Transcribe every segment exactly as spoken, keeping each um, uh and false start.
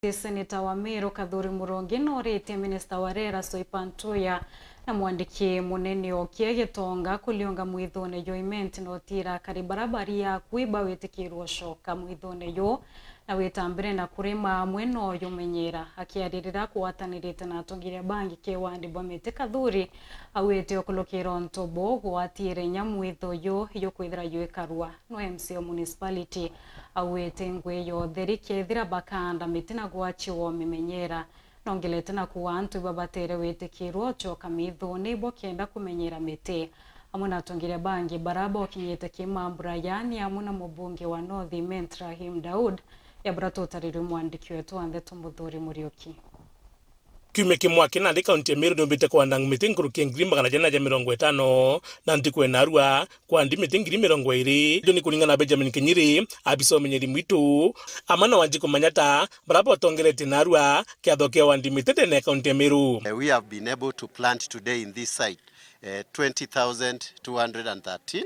Seneta wa Meru Kathuri Murungi noritie minista wa rera Soipan Tuya na mwandiki munene Okie Gitonga kuriunga mwithune jwa Imenti na utira akari bara bari akui bawitikirwe ucoka mwithune ju na wita mbere na kurima amwe no jumenyera. Akiaririra kugwatanirite na atongeria bangi ki wandi bwa miti, Kathuri augite ukurukira untu bu gwatire inya mwithu ju jukwithira jwikarua. No M C A wa municipality augite ngui ya utheri kethira bakaanda miti na gwachiwa mimenyera. Nongelete na kuuga antu ibabatere witikirwa ucoka mithuni bo kenda kumenyera miti. Amwe na atongeria bangi bara bokinyite kimambura yani amwe na mubunge wa North Imenti Rahim Daud, ya bura tutarirwe mwandiki wetu wa ndeto Muthuri Muriuki. Kiumia kimwe aki nandi kaunti ya Meru niumbite kwanda miti nkuruki ya ngiri magana jana ja mirongo itano, na ntuku ya narua kwandi miti ngiri mirongo iri. Ijo ni kuringana na Benjamin Kinyiri, abisa umenyeri mwitu, amwe na Wanjiku Manyata, bara botongeretie narua kiatho kia wandi miti ndene ya kaunti ya Meru. Uh, we have been able to plant today in this site, uh, twenty thousand two hundred and thirteen,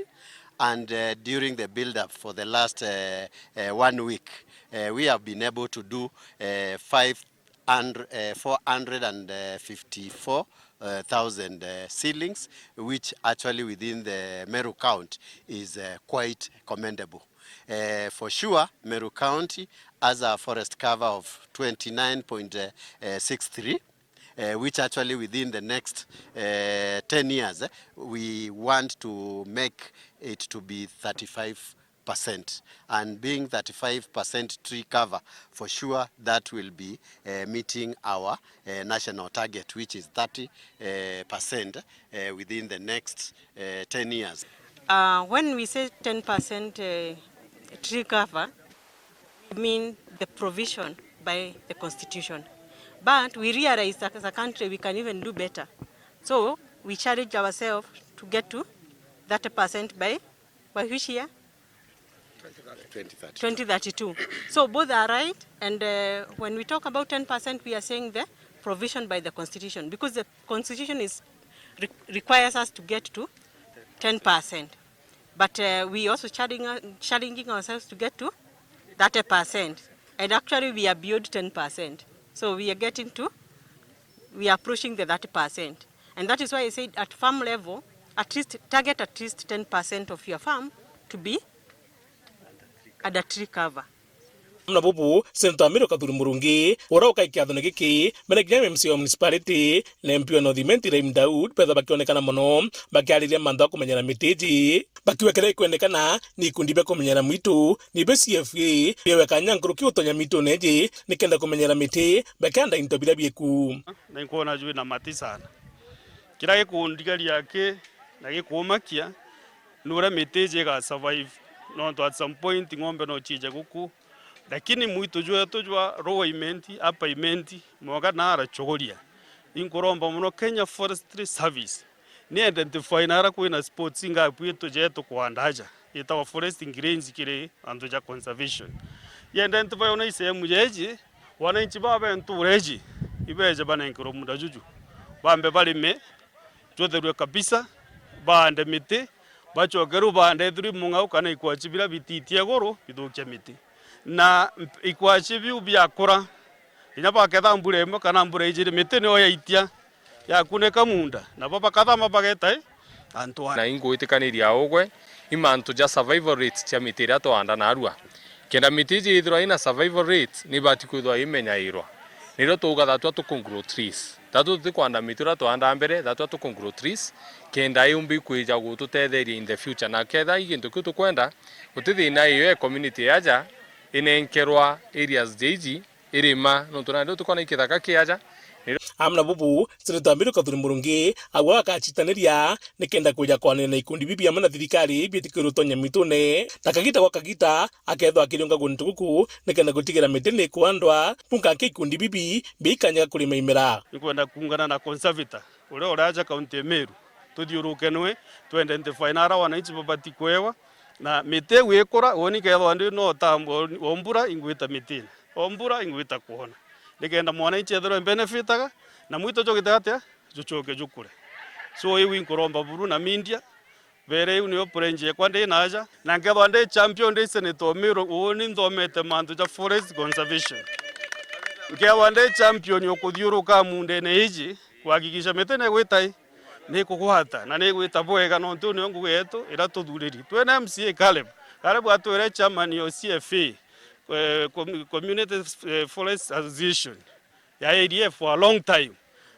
and, uh, during the build-up for the last, uh, uh, one week, uh, we have been able to do, uh, five and, uh, four hundred and fifty-four thousand, uh, seedlings, which actually within the Meru County is, uh, quite commendable. Uh, for sure, Meru County has a forest cover of twenty-nine point six three, uh, which actually within the next, uh, ten years, eh, we want to make it to be thirty-five percent, and being thirty-five percent tree cover, for sure that will be, uh, meeting our, uh, national target, which is thirty percent, uh, within the next, uh, ten years. Uh, when we say ten percent, uh, tree cover, we mean the provision by the constitution. But we realize that as a country we can even do better. So we challenge ourselves to get to thirty percent by, by which year? Twenty thirty. Twenty thirty-two. So both are right, and, uh, when we talk about ten percent, we are saying the provision by the constitution, because the constitution is re-, requires us to get to ten percent. But, uh, we also challenging, challenging ourselves to get to thirty percent. And actually we are beyond ten percent. So we are getting to, we are approaching the thirty percent. And that is why I said at farm level, at least target at least ten percent of your farm to be under tree cover. Amwe na bubu, Seneta wa Meru Kathuri Murungi, uria ukai kiathone giki, mbere kinya M C A wa municipality na M P wa North Imenti Rahim Daud, betha bakionekana mono bakiariria mantha ya kumenyera miti iji, bakiuga kiria ikwendekana ni ikundi bia kumenyera mwitu, ni bi C F A, biawe kanya nkuruki utonya mitune iji nikenda kumenyera miti, bakenda into biria bieku. Na inkwona jwi na mati sana. Kiria gikundigaria aki na gikuumakia ni uria miti iji iga survive, nontu at some point ng'ombe no ciije guku. Lakini mwitu jwetu jwa Lower Imenti, Upper Imenti, mwanka na ara Chogoria, inkuromba mono Kenya Forestry Service ni identify nara kwina spots ingapi itu jetu kwanda aja, itagwa forest greens kiri antu ja conservation. I identify ona isehemu jeji, wananchi baba ntura iji ibeje banenkerwe muda juju, bambe barime, jwetherue kabisa, baande miti, bacoke riu baande ethirwa i mung'au kana ikwachi biria bititie iguru bithukia miti. Na mp-, ikwachi biu biakura, kinya baketha mbura imwe kana mbura ijiri, miti niyo yaitia, yakuneka munda, nabo bakathama bageta i antu a. Na ingwitikaniria ugwe, i mantu ja survival rates cia miti iria twaanda narua. Kenda miti iji ithirwa ina survival rate, ni ibati kwithirwa imenyairwa. Nirio tuuga that tua tuku grow trees. That tua tutikwanda miti uria twaandaa mbere, that tua tuku grow trees, kenda iumbi kwija gututetheria in the future. Na ketha i gintu kiu tukwenda, guti thina iyo e community ya aja inenkerwa areas ja iji irima, nontu nandi utikona i kithaka ki aja. Amwe na bubu, Seneta wa Meru Kathuri Murungi auga akacitaniria nikenda kwija kwanene na ikundi bibi amwe na thirikari bitikirwe utonya mitune, na kagita gwa kagita akethwa akiriunga guntu guku nikenda gutigira miti ni kwandwa, bunka ki ikundi bibi biikanyega kurima imera. Nikwenda kuungana na conservator uria uraja kaunti ya Meru, tuthiuruke nwe, tu identify nara wananchi babati kwewa, na miti iu ikura, woni kethwa ndi no utambwa o mbura ingwita mitine, o mbura ingwita kwona, nikenda mwananchi ethirwe benefitaga, na mwitu jugite atia, jucoke jukure. So iu inkuromba buru na media, bere iu niyo pledge ekwa ndi naja, na nkethwa ndi champion ndi senator o Meru, uuni nthomete mantu ja forest conservation. Nkewa ndi champion ukuthiuruka mundene iji, kuhakikisha miti ni igwita i, ni ikugwata, na ni igwita bwega, nontu niyo ngugi yetu iria tuthuriri. Twina M C A Caleb. Caleb atwire chairman o C F A, eh, Com-, Community, eh, Forest Association ya area for a long time.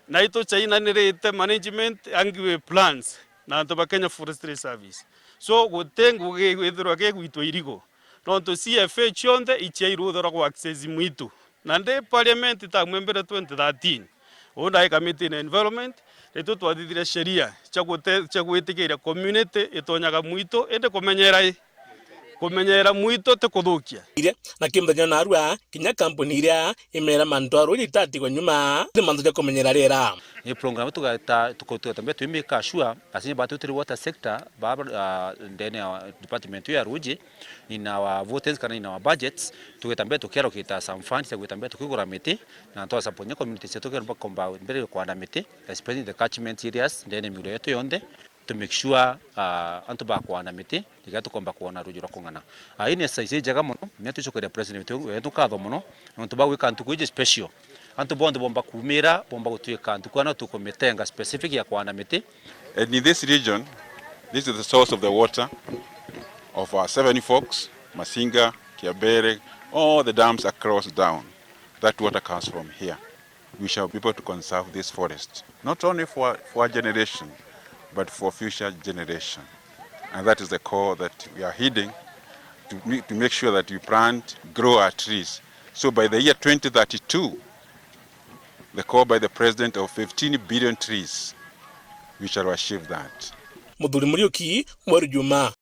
Na ituchainanirite management, angiwe plans, na antu ba Kenya Forestry Service. So, guti ngugi igwithirwa kigwitwa irigo. Nontu C F A cionthe ichiairwe uthora gwa access mwitu. Na ndi parliament ta mwembere twenty thirteen. Uu ndai kamiti na environment, nitu twathithire sheria cia gute-, cia gwitikiria community itonyaga mwitu, indi kumenyera i, kumenyera mwitu ti kuthukia. Iria, na kimuthenya narua, kinya kampuni iria imera mantu a ruuji itatigwa nyuma, ni mantu ja kumenyera riera. Ni program tugeta-, tuko-, tugatambia twi make sure, as in, batu turi water sector, ba, ah, ndene ya department ya ruuji, in our votings kana in our budgets, tugeta mbere tukiallocate some funds ya gwita mbere tukigura miti, na twa support communities yetu kenda bakomba mbere kwanda miti, especially the catchment areas, ndene miuro yetu yonthe, to make sure, ah, antu bakwanda miti, nigetha tukomba kwona ruuji rwa kung'ana. Ah, ii ni exercise injega mono, na tucokeria president wetu, wetu nkatho mono, nontu bwa gwika ntuku iji special. Antu bonthe bomba kumira, bomba gutwika ntuku ana tukumitenga specific ya kwanda miti. And in this region, this is the source of the water of our Seven Forks, Masinga, Kiabere, all the dams are closed down. That water comes from here. We shall be able to conserve this forest, not only for, for our generation, but for future generation. And that is the call that we are heeding to, ma-, to make sure that we plant, grow our trees. So by the year twenty thirty-two, the call by the president of fifteen billion trees, we shall achieve that. Muthuri Muriuki, Mweru Juma.